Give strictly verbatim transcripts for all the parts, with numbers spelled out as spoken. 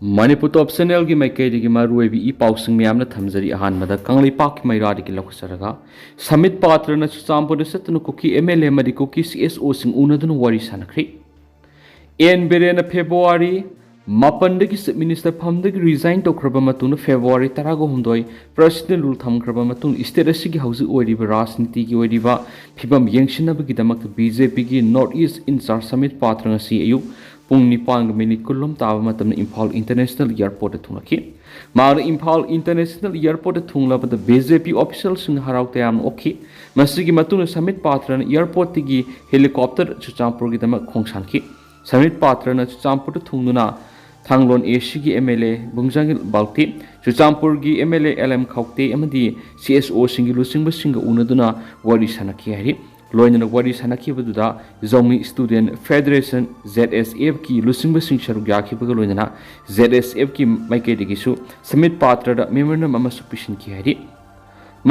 ꯃꯅꯤꯄꯨꯔ ꯇꯣꯞ ꯆꯦꯅꯦꯜꯒꯤ ꯃꯥꯏꯀꯩꯗꯒꯤ ꯃꯔꯨꯑꯣꯏꯕ ꯏ ꯄꯥꯎꯁꯤꯡ ꯃꯌꯥꯝꯅ ꯊꯝꯖꯔꯤ꯫ ꯑꯍꯥꯟꯕꯗ ꯀꯪꯂꯩꯄꯥꯛꯀꯤ ꯃꯩꯔꯥꯗꯒꯤ ꯂꯧꯈꯠꯆꯔꯒ, ꯁꯃꯤꯠ ꯄꯥꯇ꯭ꯔꯅ ꯆꯨꯔꯆꯥꯟꯄꯨꯔꯗ ꯆꯠꯇꯨꯅ ꯀꯨꯀꯤ ꯑꯦꯝ ꯑꯦꯜ ꯑꯦ ꯑꯃꯗꯤ ꯀꯨꯀꯤ ꯁꯤ ꯑꯦꯁ ꯑꯣꯁꯤꯡ ꯎꯅꯗꯨꯅ ꯋꯥꯔꯤ ꯁꯥꯟꯅꯈ꯭ꯔꯤ꯫ ꯑꯦꯟ ꯕꯤꯔꯦꯟꯅ ꯐꯦꯕ꯭ꯔꯨꯋꯥꯔꯤ ꯃꯥꯄꯟꯗꯒꯤ ꯆꯤꯐ ꯃꯤꯅꯤꯁꯇꯔ ꯐꯝꯗꯒꯤ ꯔꯤꯖꯥꯏꯟ ꯇꯧꯈ꯭ꯔꯕ ꯃꯇꯨꯡꯗ ꯐꯦꯕ꯭ꯔꯨꯋꯥꯔꯤ ꯇꯔꯥꯒ ꯍꯨꯝꯗꯣꯏ ꯄ꯭ꯔꯁꯤꯗꯦꯟ ꯔꯨꯜ ꯊꯝꯈ꯭ꯔꯕ ꯃꯇꯨꯡ ꯏꯁꯇꯦꯠ ꯑꯁꯤꯒꯤ ꯍꯧꯖꯤꯛ ꯑꯣꯏꯔꯤꯕ ꯔꯥꯖꯅꯤꯇꯤꯒꯤ ꯑꯣꯏꯔꯤꯕ ꯐꯤꯕꯝ ꯌꯦꯡꯁꯤꯟꯅꯕꯒꯤꯗꯃꯛꯇ ꯕꯤ ꯖꯦ ꯄꯤꯒꯤ ꯅꯣꯔꯠ ꯏꯁ ꯏꯟꯆꯥꯔꯖ ꯁꯃꯤꯠ ꯄꯥꯇ꯭ꯔ ꯉꯁꯤ ꯑꯌꯨꯛ ꯄꯨꯡ ꯅꯤꯄꯥꯟꯒ ꯃꯤꯅꯤꯠ ꯀꯨꯟꯂꯣꯝ ꯇꯥꯕ ꯃꯇꯝꯗ ꯏꯝꯐꯥꯜ ꯏꯟꯇꯔꯅꯦꯁꯅꯦꯜ ꯏꯌꯥꯔꯄꯣꯔꯠꯇ ꯊꯨꯡꯂꯛꯈꯤ꯫ ꯃꯍꯥꯛꯅ ꯏꯝꯐꯥꯜ ꯏꯟꯇꯔꯅꯦꯁꯅꯦꯜ ꯏꯌꯥꯔꯄꯣꯔꯠꯇ ꯊꯨꯡꯂꯕꯗ ꯕꯤ ꯖꯦ ꯄꯤ ꯑꯣꯐꯤꯁꯤꯌꯦꯜꯁꯤꯡꯅ ꯍꯔꯥꯎ ꯇꯌꯥꯝꯅ ꯑꯣꯛꯈꯤ꯫ ꯃꯁꯤꯒꯤ ꯃꯇꯨꯡꯗ ꯁꯃꯤꯠ ꯄꯥꯇ꯭ꯔꯅ ꯏꯌꯥꯔꯄꯣꯔꯠꯇꯒꯤ ꯍꯦꯂꯤꯀꯣꯞꯇꯔ ꯆꯨꯔꯆꯥꯟꯄꯨꯔꯒꯤꯗꯃꯛ ꯈꯣꯡꯁꯥꯟꯈꯤ꯫ ꯁꯃꯤꯠ ꯄꯥꯇ꯭ꯔꯅ ꯆꯨꯔꯆꯥꯟꯄꯨꯔꯗ ꯊꯨꯡꯗꯨꯅ ꯊꯥꯡꯂꯣꯟ ꯑꯦ ꯁꯤꯒꯤ ꯑꯦꯝ ꯑꯦꯜ ꯑꯦ ꯕꯨꯡꯖꯥꯒꯤꯜ ꯕꯥꯜꯇꯤ, ꯆꯨꯔꯆꯥꯟꯄꯨꯔꯒꯤ M L A L M Khoute ꯑꯃꯗꯤ ꯁꯤ ꯑꯦꯁ ꯑꯣꯁꯤꯡꯒꯤ ꯂꯨꯆꯤꯡꯕꯁꯤꯡꯒ ꯎꯅꯗꯨꯅ ꯋꯥꯔꯤ ꯁꯥꯟꯅꯈꯤ ꯍꯥꯏꯔꯤ꯫ ꯂꯣꯏꯅꯅ ꯋꯥꯔꯤ ꯁꯥꯟꯅꯈꯤꯕꯗꯨꯗ ꯖꯧꯃꯤ ꯁ꯭ꯇꯨꯗꯦꯟꯠ ꯐꯦꯗꯔꯦꯁꯟ, ꯖꯦꯗ ꯑꯦꯁ ꯑꯦꯐꯀꯤ ꯂꯨꯆꯤꯡꯕꯁꯤꯡ ꯁꯔꯨꯛ ꯌꯥꯈꯤꯕꯒ ꯂꯣꯏꯅꯅ ꯖꯦꯗ ꯑꯦꯁ ꯑꯦꯐꯀꯤ ꯃꯥꯏꯀꯩꯗꯒꯤꯁꯨ ꯁꯃꯤꯠ ꯄꯥꯇ꯭ꯔꯗ ꯃꯦꯃꯣꯔꯦꯟꯗꯝ ꯑꯃꯁꯨ ꯄꯤꯁꯤꯟꯈꯤ ꯍꯥꯏꯔꯤ꯫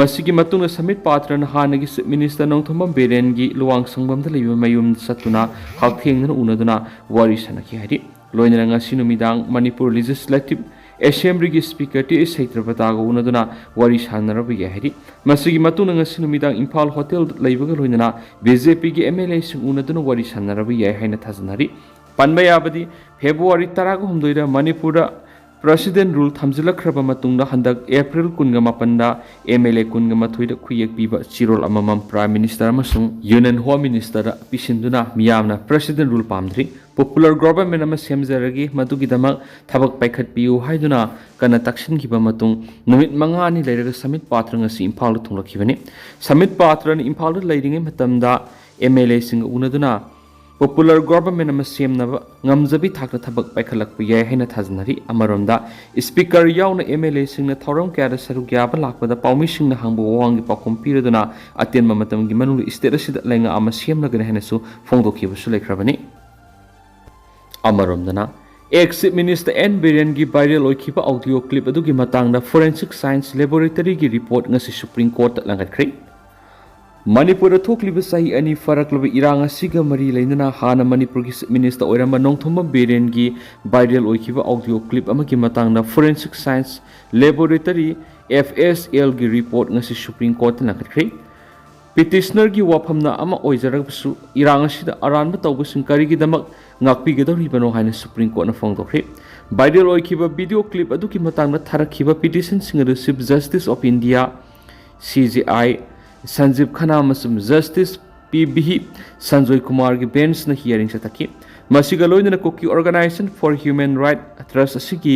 ꯃꯁꯤꯒꯤ ꯃꯇꯨꯡꯗ ꯁꯃꯤꯠ ꯄꯥꯇ꯭ꯔꯅ ꯍꯥꯟꯅꯒꯤ ꯆꯤꯐ ꯃꯤꯅꯤꯁꯇꯔ ꯅꯣꯡꯊꯣꯝꯕꯝ ꯕꯤꯔꯦꯟꯒꯤ ꯂꯨꯋꯥꯡꯁꯪꯕꯝꯗ ꯂꯩꯕ ꯃꯌꯨꯝꯗ ꯆꯠꯇꯨꯅ ꯍꯛꯊꯦꯡꯅꯅ ꯎꯅꯗꯨꯅ ꯋꯥꯔꯤ ꯁꯥꯟꯅꯈꯤ ꯍꯥꯏꯔꯤ꯫ ꯂꯣꯏꯅꯅ ꯉꯁꯤ ꯅꯨꯃꯤꯗꯥꯡ ꯃꯅꯤꯄꯨꯔ ꯂꯦꯖꯤꯁꯂꯦꯇꯤꯚ ꯑꯦꯁꯦꯝꯕ꯭ꯂꯤꯒꯤ ꯁ꯭ꯄꯤꯀꯔ ꯇꯤ ꯑꯩꯆ ꯁꯩꯇ꯭ꯔꯄꯇꯥꯒ ꯎꯅꯗꯨꯅ ꯋꯥꯔꯤ ꯁꯥꯟꯅꯔꯕ ꯌꯥꯏ ꯍꯥꯏꯔꯤ꯫ ꯃꯁꯤꯒꯤ ꯃꯇꯨꯡꯗ ꯉꯁꯤ ꯅꯨꯃꯤꯗꯥꯡ ꯏꯝꯐꯥꯜ ꯍꯣꯇꯦꯜꯗ ꯂꯩꯕꯒ ꯂꯣꯏꯅꯅ ꯕꯤ ꯖꯦ ꯄꯤꯒꯤ ꯑꯦꯝ ꯑꯦꯜ ꯑꯦꯁꯤꯡ ꯎꯅꯗꯨꯅ ꯋꯥꯔꯤ ꯁꯥꯟꯅꯔꯕ ꯌꯥꯏ ꯍꯥꯏꯅ ꯊꯥꯖꯅꯔꯤ꯫ ꯄꯟꯕ ꯌꯥꯕꯗꯤ, ꯐꯦꯕ꯭ꯔꯨꯋꯥꯔꯤ ꯇꯔꯥꯒ ꯍꯨꯝꯗꯣꯏꯗ ꯃꯅꯤꯄꯨꯔꯗ ꯄ꯭ꯔꯁꯤꯗꯦꯟ ꯔꯨꯜ ꯊꯝꯖꯤꯜꯂꯛꯈ꯭ꯔꯕ ꯃꯇꯨꯡꯗ ꯍꯟꯗꯛ ꯑꯦꯄ꯭ꯔꯤꯜ ꯀꯨꯟꯒ ꯃꯥꯄꯟꯗ ꯑꯦꯝ ꯑꯦꯜ ꯑꯦ ꯀꯨꯟꯒ ꯃꯥꯊꯣꯏꯗ ꯈꯨꯌꯦꯛ ꯄꯤꯕ ꯆꯤꯔꯣꯜ ꯑꯃꯃꯝ ꯄ꯭ꯔꯥꯏꯝ ꯃꯤꯅꯤꯁꯇꯔ ꯑꯃꯁꯨꯡ ꯌꯨꯅꯤꯌꯟ ꯍꯣꯝ ꯃꯤꯅꯤꯁꯇꯔꯗ ꯄꯤꯁꯤꯟꯗꯨꯅ ꯃꯤꯌꯥꯝꯅ ꯄ꯭ꯔꯁꯤꯗꯦꯟ ꯔꯨꯜ ꯄꯥꯝꯗ꯭ꯔꯤ, ꯄꯣꯄꯨꯂꯔ ꯒꯣꯚꯔꯟꯃꯦꯟꯠ ꯑꯃ ꯁꯦꯝꯖꯔꯒꯦ, ꯃꯗꯨꯒꯤꯗꯃꯛ ꯊꯕꯛ ꯄꯥꯏꯈꯠꯄꯤꯌꯨ ꯍꯥꯏꯗꯨꯅ ꯀꯟꯅ ꯇꯛꯁꯤꯟꯈꯤꯕ ꯃꯇꯨꯡ ꯅꯨꯃꯤꯠ ꯃꯉꯥꯅꯤ ꯂꯩꯔꯒ ꯁꯃꯤꯠ ꯄꯥꯇ꯭ꯔ ꯉꯁꯤ ꯏꯝꯐꯥꯜꯗ ꯊꯨꯡꯂꯛꯈꯤꯕꯅꯤ꯫ ꯁꯃꯤꯠ ꯄꯥꯇ꯭ꯔꯅ ꯏꯝꯐꯥꯜꯗ ꯂꯩꯔꯤꯉꯩ ꯃꯇꯝꯗ ꯑꯦꯝ ꯑꯦꯜ ꯑꯦꯁꯤꯡꯒ ꯎꯅꯗꯨꯅ ꯄꯣꯄꯨꯂꯔ ꯒꯣꯚꯔꯟꯃꯦꯟꯠ ꯑꯃ ꯁꯦꯝꯅꯕ ꯉꯝꯖꯕꯤ ꯊꯥꯛꯇ ꯊꯕꯛ ꯄꯥꯏꯈꯠꯂꯛꯄ ꯌꯥꯏ ꯍꯥꯏꯅ ꯊꯥꯖꯅꯔꯤ꯫ ꯑꯃꯔꯣꯝꯗ, ꯁ꯭ꯄꯤꯀꯔ ꯌꯥꯎꯅ ꯑꯦꯝ ꯑꯦꯜ ꯑꯦꯁꯤꯡꯅ ꯊꯧꯔꯝ ꯀꯌꯥꯗ ꯁꯔꯨꯛ ꯌꯥꯕ ꯂꯥꯛꯄꯗ ꯄꯥꯎꯃꯤꯁꯤꯡꯅ ꯍꯪꯕ ꯋꯥꯍꯪꯒꯤ ꯄꯥꯎꯈꯨꯝ ꯄꯤꯔꯗꯨꯅ ꯑꯇꯦꯟꯕ ꯃꯇꯝꯒꯤ ꯃꯅꯨꯡꯗ ꯁ꯭ꯇꯦꯠ ꯑꯁꯤꯗ ꯂꯩꯉꯥꯛ ꯑꯃ ꯁꯦꯝꯂꯒꯅꯤ ꯍꯥꯏꯅꯁꯨ ꯐꯣꯡꯗꯣꯛꯈꯤꯕꯁꯨ ꯂꯩꯈ꯭ꯔꯕꯅꯤ꯫ ꯑꯃꯔꯣꯝꯗꯅ, ꯑꯦꯛꯁ ꯆꯤꯐ ꯃꯤꯅꯤꯁꯇꯔ ꯑꯦꯟ ꯕꯤꯔꯦꯟꯒꯤ ꯚꯥꯏꯔꯦꯜ ꯑꯣꯏꯈꯤꯕ ꯑꯣꯗꯤꯑꯣ ꯀ꯭ꯂꯤꯞ ꯑꯗꯨꯒꯤ ꯃꯇꯥꯡꯗ ꯐꯣꯔꯦꯟꯁꯤꯛ ꯁꯥꯏꯟꯁ ꯂꯦꯕꯣꯔꯦꯇꯔꯤꯒꯤ ꯔꯤꯄꯣꯔꯠ ꯉꯁꯤ ꯁꯨꯄ꯭ꯔꯤꯝ ꯀꯣꯔꯠꯇ ꯂꯪꯒꯠꯈ꯭ꯔꯦ꯫ ꯃꯅꯤꯄꯨꯔꯗ ꯊꯣꯛꯂꯤꯕ ꯆꯍꯤ ꯑꯅꯤ ꯐꯥꯔꯛꯂꯕ ꯏꯔꯥꯡ ꯑꯁꯤꯒ ꯃꯔꯤ ꯂꯩꯅꯅ ꯍꯥꯟꯅ ꯃꯅꯤꯄꯨꯔꯒꯤ Chief Minister ꯑꯣꯏꯔꯝꯕ ꯅꯣꯡꯊꯣꯝꯕꯝ ꯕꯤꯔꯦꯟꯒꯤ viral ꯑꯣꯏꯈꯤꯕ audio clip ꯑꯃꯒꯤ ꯃꯇꯥꯡꯗ Forensic Science Laboratory, F S L ꯒꯤ report ꯉꯁꯤ Supreme Courtꯇ ꯂꯪꯈꯠꯈ꯭ꯔꯦ꯫ Petitionerꯒꯤ ꯋꯥꯐꯝꯅ ꯑꯃ ꯑꯣꯏꯖꯔꯒꯁꯨ, ꯏꯔꯥꯡ ꯑꯁꯤꯗ ꯑꯔꯥꯟꯕ ꯇꯧꯕꯁꯤꯡ ꯀꯔꯤꯒꯤꯗꯃꯛ ꯉꯥꯛꯄꯤꯒꯗꯧꯔꯤꯕꯅꯣ ꯍꯥꯏꯅ Supreme Courtꯅ ꯐꯣꯡꯗꯣꯛꯈ꯭ꯔꯦ꯫ Viral ꯑꯣꯏꯈꯤꯕ video clip ꯑꯗꯨꯒꯤ ꯃꯇꯥꯡꯗ ꯊꯥꯔꯛꯈꯤꯕ petitionꯁꯤꯡ ꯑꯗꯨ Chief Justice of India, C J I, ꯁꯟꯖꯤꯕ Khanna ꯑꯃꯁꯨꯡ Justice P B Sanjoy ꯀꯨꯃꯥꯔꯒꯤ benchꯅ hearing ꯆꯠꯊꯈꯤ꯫ ꯃꯁꯤꯒ ꯂꯣꯏꯅꯅ Kuki Organization for Human Rights Trust ꯑꯁꯤꯒꯤ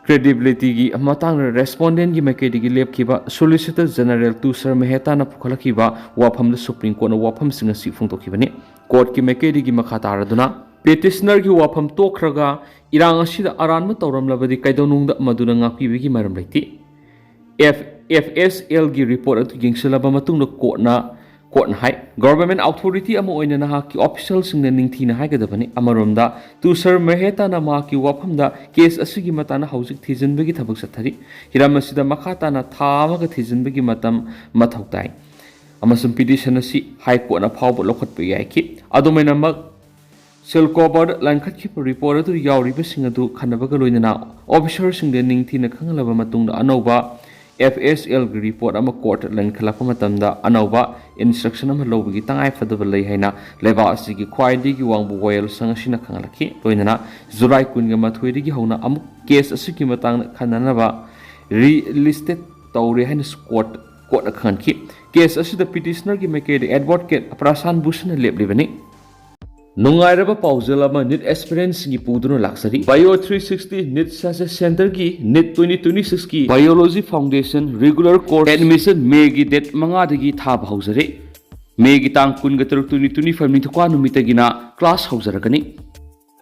credibilityꯒꯤ ꯃꯇꯥꯡꯗ respondentꯀꯤ ꯃꯥꯏꯀꯩꯗꯒꯤ ꯂꯦꯞꯈꯤꯕ Solicitor General ꯇꯨꯁꯥꯔ ꯃꯦꯍꯇꯥꯅ ꯄꯨꯈꯠꯂꯛꯈꯤꯕ ꯋꯥꯐꯝꯗ Supreme Courtꯅ ꯋꯥꯐꯝꯁꯤꯡ ꯑꯁꯤ ꯐꯣꯡꯗꯣꯛꯈꯤꯕꯅꯤ꯫ Courtꯀꯤ ꯃꯥꯏꯀꯩꯗꯒꯤ ꯃꯈꯥ ꯇꯥꯔꯗꯨꯅ, petitionerꯒꯤ ꯋꯥꯐꯝ ꯇꯣꯛꯈ꯭ꯔꯒ ꯏꯔꯥꯡ ꯑꯁꯤꯗ ꯑꯔꯥꯟꯕ ꯇꯧꯔꯝꯂꯕꯗꯤ ꯀꯩꯗꯧꯅꯨꯡꯗ ꯃꯗꯨꯅ ꯉꯥꯛꯄꯤꯕꯒꯤ ꯃꯔꯝ ꯂꯩꯇꯦ꯫ F-, F S Lꯒꯤ report ꯑꯗꯨ ꯌꯦꯡꯁꯤꯜꯂꯕ ꯃꯇꯨꯡꯗ courtꯅ, courtꯅ ꯍꯥꯏ, government authority ꯑꯃ ꯑꯣꯏꯅ ꯅꯍꯥꯛꯀꯤ officialꯁꯤꯡꯅ ꯅꯤꯡꯊꯤꯅ ꯍꯥꯏꯒꯗꯕꯅꯤ꯫ ꯑꯃꯔꯣꯝꯗ, ꯇꯨꯁꯥꯔ ꯃꯦꯍꯇꯥꯅ ꯃꯍꯥꯛꯀꯤ ꯋꯥꯐꯝꯗ case ꯑꯁꯤꯒꯤ ꯃꯇꯥꯡꯗ ꯍꯧꯖꯤꯛ ꯊꯤꯖꯤꯟꯕꯒꯤ ꯊꯕꯛ ꯆꯠꯊꯔꯤ꯫ ꯍꯤꯔꯝ ꯑꯁꯤꯗ ꯃꯈꯥ ꯇꯥꯅ ꯊꯥ ꯑꯃꯒ ꯊꯤꯖꯤꯟꯕꯒꯤ ꯃꯇꯝ ꯃꯊꯧ ꯇꯥꯏ, ꯑꯃꯁꯨꯡ petition ꯑꯁꯤ High Courtꯅ ꯐꯥꯎꯕ ꯂꯧꯈꯠꯄ ꯌꯥꯏꯈꯤ꯫ ꯑꯗꯨꯃꯥꯏꯅꯃꯛ, Silkobard ꯂꯟꯈꯠꯈꯤꯕ report ꯑꯗꯨ ꯌꯥꯎꯔꯤꯕꯁꯤꯡ ꯑꯗꯨ ꯈꯟꯅꯕꯒ ꯂꯣꯏꯅꯅ officerꯁꯤꯡꯗ ꯅꯤꯡꯊꯤꯅ ꯈꯪꯍꯜꯂꯕ ꯃꯇꯨꯡꯗ ꯑꯅꯧꯕ F S Lꯒꯤ report ꯑꯃ courtꯇ ꯂꯟꯈꯠꯂꯛꯄ ꯃꯇꯝꯗ ꯑꯅꯧꯕ instruction ꯑꯃ ꯂꯧꯕꯒꯤ ꯇꯉꯥꯏ ꯐꯗꯕ ꯂꯩ ꯍꯥꯏꯅ ꯂꯩꯕꯥꯛ ꯑꯁꯤꯒꯤ ꯈ꯭ꯋꯥꯏꯗꯒꯤ ꯋꯥꯡꯕ ꯋꯥꯌꯦꯜ ꯁꯪ ꯑꯁꯤꯅ ꯈꯪꯍꯜꯂꯛꯈꯤ꯫ ꯂꯣꯏꯅꯅ July ꯀꯨꯟꯒ ꯃꯥꯊꯣꯏꯗꯒꯤ ꯍꯧꯅ ꯑꯃꯨꯛ case ꯑꯁꯤꯒꯤ ꯃꯇꯥꯡꯗ ꯈꯟꯅꯅꯕ relisted ꯇꯧꯔꯦ ꯍꯥꯏꯅꯁꯨ court, courtꯅ ꯈꯪꯍꯟꯈꯤ꯫ Case ꯑꯁꯤꯗ petitionerꯒꯤ ꯃꯥꯏꯀꯩꯗ advocate ꯄ꯭ꯔꯁꯥꯟ ꯚꯨꯁꯟꯅ ꯂꯦꯞꯂꯤꯕꯅꯤ꯫ ꯅꯨꯡꯉꯥꯏꯔꯕ ꯄꯥꯎꯖꯦꯜ ꯑꯃ NEET aspirantꯁꯤꯡꯒꯤ ꯄꯨꯗꯨꯅ ꯂꯥꯛꯆꯔꯤ꯫ Bio three sixty NEET Success Centreꯒꯤ NEET twenty twenty sixꯀꯤ Biology Foundation regular course admission Mayꯒꯤ date ꯃꯉꯥꯗꯒꯤ ꯊꯥꯕ ꯍꯧꯖꯔꯦ꯫ Mayꯒꯤ ꯇꯥꯡ ꯀꯨꯟꯒ ꯇꯔꯨꯛ, twenty twenty-five, ꯅꯤꯡꯊꯧꯀꯥ ꯅꯨꯃꯤꯠꯇꯒꯤꯅ class ꯍꯧꯖꯔꯛꯀꯅꯤ꯫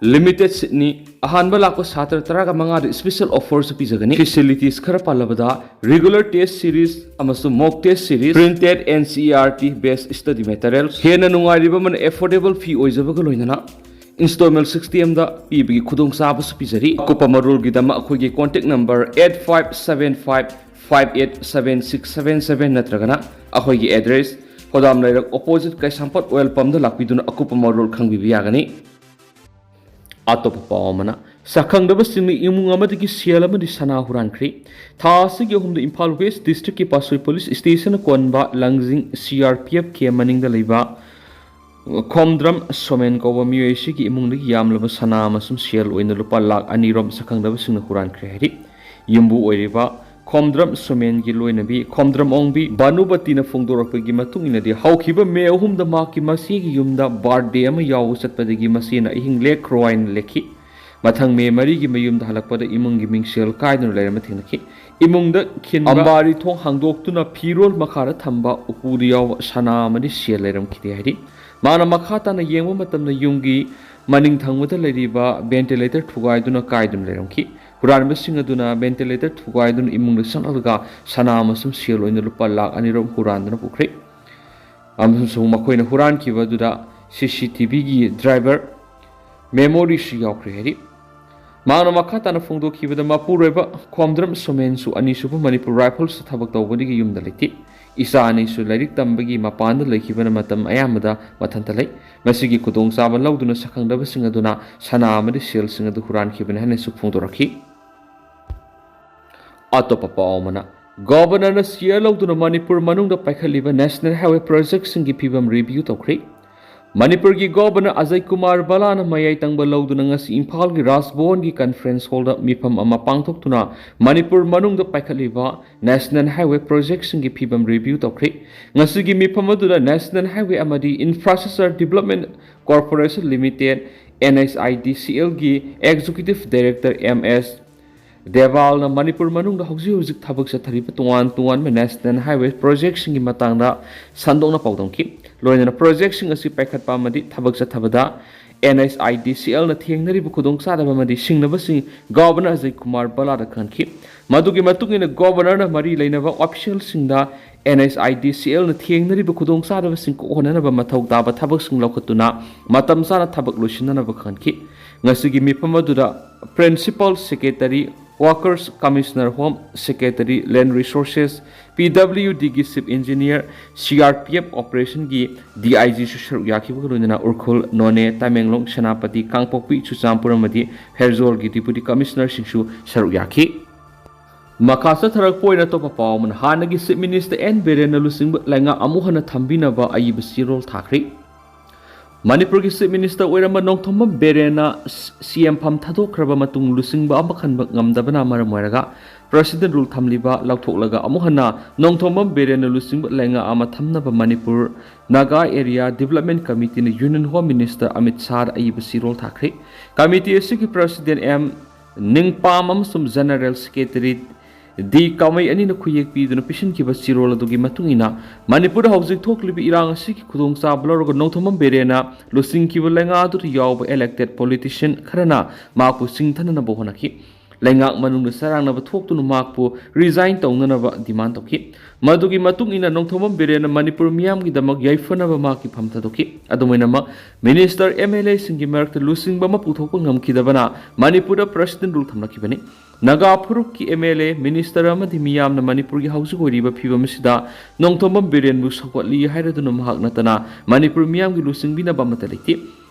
Limited seatꯅꯤ꯫ ꯑꯍꯥꯟꯕ ꯂꯥꯛꯄ ꯁꯥꯇ꯭ꯔ ꯇꯔꯥꯒ ꯃꯉꯥꯗ special offerꯁꯨ ꯄꯤꯖꯒꯅꯤ꯫ Facilities ꯈꯔ ꯄꯜꯂꯕꯗ, regular test series ꯑꯃꯁꯨꯡ mock test series, printed N C E R T based study materials, ꯍꯦꯟꯅ ꯅꯨꯡꯉꯥꯏꯔꯤꯕ ꯑꯃꯅ affordable fee ꯑꯣꯏꯖꯕꯒ ꯂꯣꯏꯅꯅ installment systemꯗ ꯄꯤꯕꯒꯤ ꯈꯨꯗꯣꯡꯆꯥꯕꯁꯨ ꯄꯤꯖꯔꯤ꯫ ꯑꯀꯨꯞꯄ ꯃꯔꯣꯜꯒꯤꯗꯃꯛ ꯑꯩꯈꯣꯏꯒꯤ contact number eight five seven five five eight seven six seven seven ꯅꯠꯇ꯭ꯔꯒꯅ ꯑꯩꯈꯣꯏꯒꯤ address, ꯍꯣꯗꯥꯝ ꯂꯩꯔꯛ opposite ꯀꯩꯁꯥꯝꯄꯥꯠ oil pumpꯗ ꯂꯥꯛꯄꯤꯗꯨꯅ ꯑꯀꯨꯞꯄ ꯃꯔꯣꯜ ꯈꯪꯕꯤꯕ ꯌꯥꯒꯅꯤ꯫ ꯑꯇꯣꯞꯄ ꯄꯥꯎ ꯑꯃꯅ, ꯁꯛꯈꯪꯗꯕꯁꯤꯡꯅ ꯏꯃꯨꯡ ꯑꯃꯗꯒꯤ ꯁꯦꯜ ꯑꯃꯗꯤ ꯁꯅꯥ ꯍꯨꯔꯥꯟꯈ꯭ꯔꯦ꯫ ꯊꯥ ꯑꯁꯤꯒꯤ ꯑꯍꯨꯝꯗ ꯏꯝꯐꯥꯜ West Districtꯀꯤ ꯄꯥꯠꯁꯣꯏ Police Stationꯅ ꯀꯣꯟꯕ ꯂꯪꯖꯤꯡ C R P F camp ꯃꯅꯤꯡꯗ ꯂꯩꯕ ꯈꯣꯝꯗ꯭ꯔꯝ ꯁꯣꯃꯦꯟ ꯀꯧꯕ ꯃꯤꯑꯣꯏ ꯑꯁꯤꯒꯤ ꯏꯃꯨꯡꯗꯒꯤ ꯌꯥꯝꯂꯕ ꯁꯅꯥ ꯑꯃꯁꯨꯡ ꯁꯦꯜ ꯑꯣꯏꯅ ꯂꯨꯄꯥ ꯂꯥꯈ ꯑꯅꯤꯔꯣꯝ ꯁꯛꯈꯪꯗꯕꯁꯤꯡꯅ ꯍꯨꯔꯥꯟꯈ꯭ꯔꯦ ꯍꯥꯏꯔꯤ꯫ ꯌꯨꯝꯕꯨ ꯑꯣꯏꯔꯤꯕ ꯈꯣꯝꯗ꯭ꯔꯝ ꯁꯣꯃꯦꯟꯒꯤ ꯂꯣꯏꯅꯕꯤ ꯈꯣꯝꯗ꯭ꯔꯝ ꯑꯣꯡꯕꯤ ꯚꯥꯅꯨꯕꯇꯤꯅ ꯐꯣꯡꯗꯣꯔꯛꯄꯒꯤ ꯃꯇꯨꯡ ꯏꯟꯅꯗꯤ, ꯍꯧꯈꯤꯕ ꯃꯦ ꯑꯍꯨꯝꯗ ꯃꯍꯥꯛꯀꯤ ꯃꯆꯦꯒꯤ ꯌꯨꯝꯗ birthday ꯑꯃ ꯌꯥꯎꯕ ꯆꯠꯄꯗꯒꯤ ꯃꯆꯦꯅ ꯑꯍꯤꯡ ꯂꯦꯛꯈ꯭ꯔꯣ ꯍꯥꯏꯅ ꯂꯦꯛꯈꯤ꯫ ꯃꯊꯪ ꯃꯦ ꯃꯔꯤꯒꯤ ꯃꯌꯨꯝꯗ ꯍꯜꯂꯛꯄꯗ ꯏꯃꯨꯡꯒꯤ ꯃꯤꯡꯁꯦꯜ ꯀꯥꯏꯗꯨꯅ ꯂꯩꯔꯝꯕ ꯊꯦꯡꯅꯈꯤ꯫ ꯏꯃꯨꯡꯗ ꯈꯤꯟꯕ ꯑꯝꯕꯥꯔꯤ ꯊꯣꯡ ꯍꯥꯡꯗꯣꯛꯇꯨꯅ ꯐꯤꯔꯣꯜ ꯃꯈꯥꯗ ꯊꯝꯕ ꯎꯄꯨꯗ ꯌꯥꯎꯕ ꯁꯅꯥ ꯑꯃꯗꯤ ꯁꯦꯜ ꯂꯩꯔꯝꯈꯤꯗꯦ ꯍꯥꯏꯔꯤ꯫ ꯃꯥꯅ ꯃꯈꯥ ꯇꯥꯅ ꯌꯦꯡꯕ ꯃꯇꯝꯗ ꯌꯨꯝꯒꯤ ꯃꯅꯤꯡ ꯊꯪꯕꯗ ꯂꯩꯔꯤꯕ ventilator ꯊꯨꯒꯥꯏꯗꯨꯅ ꯀꯥꯏꯗꯨꯅ ꯂꯩꯔꯝꯈꯤ꯫ ꯍꯨꯔꯥꯟꯕꯁꯤꯡ ꯑꯗꯨꯅ ventilator ꯊꯨꯒꯥꯏꯗꯨꯅ ꯏꯃꯨꯡꯗ ꯆꯪꯂꯛꯂꯒ ꯁꯅꯥ ꯑꯃꯁꯨꯡ ꯁꯦꯜ ꯑꯣꯏꯅ ꯂꯨꯄꯥ ꯂꯥꯈ ꯑꯅꯤꯔꯣꯝ ꯍꯨꯔꯥꯟꯗꯨꯅ ꯄꯨꯈ꯭ꯔꯦ꯫ ꯑꯃꯁꯨꯡ ꯃꯈꯣꯏꯅ ꯍꯨꯔꯥꯟꯈꯤꯕ ꯑꯗꯨꯗ C C T Vꯒꯤ driver memoryꯁꯨ ꯌꯥꯎꯈ꯭ꯔꯦ ꯍꯥꯏꯔꯤ꯫ ꯃꯍꯥꯛꯅ ꯃꯈꯥ ꯇꯥꯅ ꯐꯣꯡꯗꯣꯛꯈꯤꯕꯗ, ꯃꯄꯨꯔꯣꯏꯕ ꯈꯣꯝꯗ꯭ꯔꯝ ꯁꯣꯃꯦꯟꯁꯨ ꯑꯅꯤꯁꯨꯕ ꯃꯅꯤꯄꯨꯔ Riflesꯇ ꯊꯕꯛ ꯇꯧꯕꯗꯒꯤ ꯌꯨꯝꯗ ꯂꯩꯇꯦ꯫ ꯏꯆꯥ ꯑꯅꯤꯁꯨ ꯂꯥꯏꯔꯤꯛ ꯇꯝꯕꯒꯤ ꯃꯄꯥꯟꯗ ꯂꯩꯈꯤꯕꯅ ꯃꯇꯝ ꯑꯌꯥꯝꯕꯗ ꯃꯊꯟꯇ ꯂꯩ꯫ ꯃꯁꯤꯒꯤ ꯈꯨꯗꯣꯡꯆꯥꯕ ꯂꯧꯗꯨꯅ ꯁꯛꯈꯪꯗꯕꯁꯤꯡ ꯑꯗꯨꯅ ꯁꯅꯥ ꯑꯃꯗꯤ ꯁꯦꯜꯁꯤꯡ ꯑꯗꯨ ꯍꯨꯔꯥꯟꯈꯤꯕꯅꯤ ꯍꯥꯏꯅꯁꯨ ꯐꯣꯡꯗꯣꯔꯛꯈꯤ꯫ ꯑꯇꯣꯞꯄ ꯄꯥꯎ ꯑꯃꯅ, Governorꯅ ꯁꯤꯌꯔ ꯂꯧꯗꯨꯅ ꯃꯅꯤꯄꯨꯔ ꯃꯅꯨꯡꯗ ꯄꯥꯏꯈꯠꯂꯤꯕ National Highway projectꯁꯤꯡꯒꯤ ꯐꯤꯕꯝ review ꯇꯧꯈ꯭ꯔꯦ꯫ ꯃꯅꯤꯄꯨꯔꯒꯤ Governor ꯑꯖꯌ ꯀꯨꯃꯥꯔ ꯕꯂꯥꯅ ꯃꯌꯥꯏ ꯇꯪꯕ ꯂꯧꯗꯨꯅ ꯉꯁꯤ ꯏꯝꯐꯥꯜꯒꯤ ꯔꯥꯖꯚꯋꯟꯒꯤ conference hallꯗ ꯃꯤꯐꯝ ꯑꯃ ꯄꯥꯡꯊꯣꯛꯇꯨꯅ ꯃꯅꯤꯄꯨꯔ ꯃꯅꯨꯡꯗ ꯄꯥꯏꯈꯠꯂꯤꯕ National Highway projectꯁꯤꯡꯒꯤ ꯐꯤꯕꯝ review ꯇꯧꯈ꯭ꯔꯦ꯫ ꯉꯁꯤꯒꯤ ꯃꯤꯐꯝ ꯑꯗꯨꯗ National Highway ꯑꯃꯗꯤ Infrastructure Development Corporation Limited, NHIDCLꯒꯤ Executive Director M S ꯗꯦꯕꯥꯜꯅ Manipur ꯃꯅꯨꯡꯗ ꯍꯧꯖꯤꯛ ꯍꯧꯖꯤꯛ ꯊꯕꯛ ꯆꯠꯊꯔꯤꯕ ꯇꯣꯉꯥꯟ ꯇꯣꯉꯥꯟꯕ National Highway projectꯁꯤꯡꯒꯤ ꯃꯇꯥꯡꯗ ꯁꯟꯗꯣꯛꯅ ꯄꯥꯎꯗꯝꯈꯤ꯫ ꯂꯣꯏꯅꯅ projectꯁꯤꯡ ꯑꯁꯤ ꯄꯥꯏꯈꯠꯄ ꯑꯃꯗꯤ ꯊꯕꯛ ꯆꯠꯊꯕꯗ NHIDCLꯅ ꯊꯦꯡꯅꯔꯤꯕ ꯈꯨꯗꯣꯡꯆꯥꯗꯕ ꯑꯃꯗꯤ ꯁꯤꯡꯅꯕꯁꯤꯡ Governor ꯑꯖꯌ ꯀꯨꯃꯥꯔ ꯕꯂꯥꯗ ꯈꯪꯍꯟꯈꯤ꯫ ꯃꯗꯨꯒꯤ ꯃꯇꯨꯡ ꯏꯟꯅ Governorꯅ ꯃꯔꯤ ꯂꯩꯅꯕ officialꯁꯤꯡꯗ NHIDCLꯅ ꯊꯦꯡꯅꯔꯤꯕ ꯈꯨꯗꯣꯡꯆꯥꯗꯕꯁꯤꯡ ꯀꯣꯛꯍꯟꯅꯅꯕ ꯃꯊꯧ ꯇꯥꯕ ꯊꯕꯛꯁꯤꯡ ꯂꯧꯈꯠꯇꯨꯅ ꯃꯇꯝ ꯆꯥꯅ ꯊꯕꯛ ꯂꯣꯏꯁꯤꯟꯅꯅꯕ ꯈꯪꯍꯟꯈꯤ꯫ ꯉꯁꯤꯒꯤ ꯃꯤꯐꯝ ꯑꯗꯨꯗ Principal Secretary Workers, Commissioner Home, Secretary Land Resources, P W Dꯒꯤ Chief Engineer, C R P F Operationꯒꯤ D I Gꯁꯨ ꯁꯔꯨꯛ ꯌꯥꯈꯤꯕꯒ ꯂꯣꯏꯅꯅ ꯎꯔꯈꯨꯜ, ꯅꯣꯅꯦ, ꯇꯃꯦꯡꯂꯣꯡ, ꯁꯦꯅꯥꯄꯇꯤ, ꯀꯥꯡꯄꯣꯛꯄꯤ, ꯆꯨꯔꯆꯥꯟꯄꯨꯔ ꯑꯃꯗꯤ ꯐꯦꯔꯖꯣꯜꯒꯤ Deputy Commissionerꯁꯤꯡꯁꯨ ꯁꯔꯨꯛ ꯌꯥꯈꯤ꯫ ꯃꯈꯥ ꯆꯠꯊꯔꯛꯄ ꯑꯣꯏꯅ ꯑꯇꯣꯞꯄ ꯄꯥꯎ ꯑꯃꯅ, ꯍꯥꯟꯅꯒꯤ Chief Minister N ꯕꯤꯔꯦꯟꯅ ꯂꯨꯆꯤꯡꯕ ꯂꯩꯉꯥꯛ ꯑꯃꯨꯛ ꯍꯟꯅ ꯊꯝꯕꯤꯅꯕ ꯑꯏꯕ ꯆꯦꯔꯣꯜ ꯊꯥꯈ꯭ꯔꯦ꯫ ꯃꯅꯤꯄꯨꯔꯒꯤ Chief Minister ꯑꯣꯏꯔꯝꯕ ꯅꯣꯡꯊꯣꯝꯕꯝ ꯕꯤꯔꯦꯟꯅ ꯁꯤ ꯑꯦꯝ ꯐꯝ ꯊꯥꯗꯣꯛꯈ꯭ꯔꯕ ꯃꯇꯨꯡ ꯂꯨꯆꯤꯡꯕ ꯑꯃ ꯈꯟꯕ ꯉꯝꯗꯕꯅ ꯃꯔꯝ ꯑꯣꯏꯔꯒ President Rule ꯊꯝꯂꯤꯕ ꯂꯧꯊꯣꯛꯂꯒ ꯑꯃꯨꯛ ꯍꯟꯅ ꯅꯣꯡꯊꯣꯝꯕꯝ ꯕꯤꯔꯦꯟꯅ ꯂꯨꯆꯤꯡꯕ ꯂꯩꯉꯥꯛ ꯑꯃ ꯊꯝꯅꯕ Manipur Naga Area Development Committeeꯅ Union Home Minister Amit ꯁꯥꯍꯗ ꯑꯏꯕ ꯆꯦꯔꯣꯜ ꯊꯥꯈ꯭ꯔꯦ꯫ Committee ꯑꯁꯤꯒꯤ President M ꯅꯤꯡꯄꯥꯝ ꯑꯃꯁꯨꯡ General Secretary ꯗꯤ ꯀꯥꯃꯩ ꯑꯅꯤꯅ ꯈꯨꯌꯦꯛ ꯄꯤꯗꯨꯅ ꯄꯤꯁꯤꯟꯈꯤꯕ ꯆꯦꯔꯣꯜ ꯑꯗꯨꯒꯤ ꯃꯇꯨꯡ ꯏꯟꯅ, ꯃꯅꯤꯄꯨꯔꯗ ꯍꯧꯖꯤꯛ ꯊꯣꯛꯂꯤꯕ ꯏꯔꯥꯡ ꯑꯁꯤꯒꯤ ꯈꯨꯗꯣꯡꯆꯥꯕ ꯂꯧꯔꯒ ꯅꯣꯡꯊꯣꯝꯕꯝ ꯕꯤꯔꯦꯟꯅ ꯂꯨꯆꯤꯡꯈꯤꯕ ꯂꯩꯉꯥꯛ ꯑꯗꯨꯗ ꯌꯥꯎꯕ elected politician ꯈꯔꯅ ꯃꯍꯥꯛꯄꯨ ꯆꯤꯡꯊꯅꯅꯕ ꯍꯣꯠꯅꯈꯤ꯫ ꯂꯩꯉꯥꯛ ꯃꯅꯨꯡꯗ ꯆꯔꯥꯡꯅꯕ ꯊꯣꯛꯇꯨꯅ ꯃꯍꯥꯛꯄꯨ resign ꯇꯧꯅꯅꯕ demand ꯇꯧꯈꯤ꯫ ꯃꯗꯨꯒꯤ ꯃꯇꯨꯡ ꯏꯟꯅ ꯅꯣꯡꯊꯣꯝꯕꯝ ꯕꯤꯔꯦꯟꯅ ꯃꯅꯤꯄꯨꯔ ꯃꯤꯌꯥꯝꯒꯤꯗꯃꯛ ꯌꯥꯏꯐꯅꯕ ꯃꯍꯥꯛꯀꯤ ꯐꯝ ꯊꯥꯗꯣꯛꯈꯤ꯫ ꯑꯗꯨꯝ ꯑꯣꯏꯅꯃꯛ, Minister, M L Aꯁꯤꯡꯒꯤ ꯃꯔꯛꯇ ꯂꯨꯆꯤꯡꯕ ꯑꯃ ꯄꯨꯊꯣꯛꯄ ꯉꯝꯈꯤꯗꯕꯅ ꯃꯅꯤꯄꯨꯔꯗ President Rule ꯊꯝꯂꯛꯈꯤꯕꯅꯤ꯫ ꯅꯥꯒꯥ ꯐꯨꯔꯨꯞꯀꯤ M L A, Minister ꯑꯃꯗꯤ ꯃꯤꯌꯥꯝꯅ ꯃꯅꯤꯄꯨꯔꯒꯤ ꯍꯧꯖꯤꯛ ꯑꯣꯏꯔꯤꯕ ꯐꯤꯕꯝ ꯑꯁꯤꯗ ꯅꯣꯡꯊꯣꯝꯕꯝ ꯕꯤꯔꯦꯟꯕꯨ ꯁꯧꯒꯠꯂꯤ ꯍꯥꯏꯔꯗꯨꯅ ꯃꯍꯥꯛ ꯅꯠꯇꯅ ꯃꯅꯤꯄꯨꯔ ꯃꯤꯌꯥꯝꯒꯤ ꯂꯨꯆꯤꯡꯕꯤꯅꯕ ꯑꯃꯠꯇ ꯂꯩꯇꯦ꯫